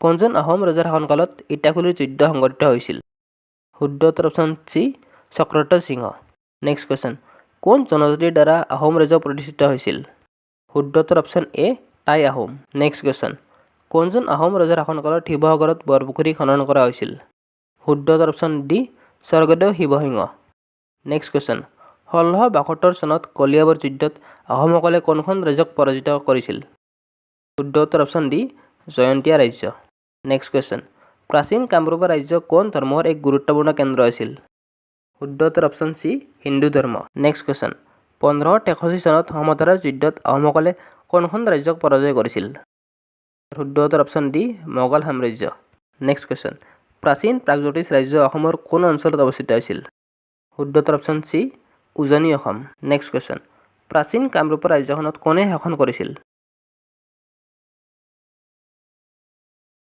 কোনজন আহোম ৰজাৰ শাসনকালত ইটাখুলিৰ যুদ্ধ সংঘটিত হৈছিল? শুদ্ধ উত্তৰ option C, Chakradhwaj Singha. Next question, কোন জনজাতিৰ দ্বাৰা আহোম ৰাজ্য প্ৰতিষ্ঠিত হৈছিল? শুদ্ধ উত্তৰ option A, Tai Ahom. Next question, কোনজন আহোম ৰজাৰ শাসনকালত শিৱসাগৰত বৰপুখুৰী খনন কৰা হৈছিল? শুদ্ধ উত্তৰ অপশ্যন ডি, স্বৰ্গদেউ শিৱসিংহ। নেক্সট কুৱেশ্যন, 1672 চনত কলিয়াবৰ যুদ্ধত আহোমসকলে কোনখন ৰাজ্যক পৰাজিত কৰিছিল? শুদ্ধ উত্তৰ অপশ্যন ডি, জয়ন্তীয়া ৰাজ্য। নেক্সট কুৱেশ্যন, প্ৰাচীন কামৰূপা ৰাজ্য কোন ধৰ্মৰ এক গুৰুত্বপূৰ্ণ কেন্দ্ৰ আছিল? শুদ্ধ উত্তৰ অপশ্যন চি, হিন্দু ধৰ্ম। নেক্সট কুৱেশ্যন, 1563 চনত সমধাৰাৰ যুদ্ধত আহোমসকলে কোনখন ৰাজ্যক পৰাজয় কৰিছিল? শুদ্ধ উত্তৰ অপশ্যন ডি, মোগল সাম্ৰাজ্য। নেক্সট কুৱেশ্যন, প্ৰাচীন প্ৰাগজ্যোতিষ ৰাজ্য অসমৰ কোন অঞ্চলত অৱস্থিত আছিল? শুদ্ধ উত্তৰ অপশ্যন চি, উজনি অসম। নেক্সট কুৱেশ্যন, প্ৰাচীন কামৰূপৰ ৰাজ্যখনত কোনে শাসন কৰিছিল?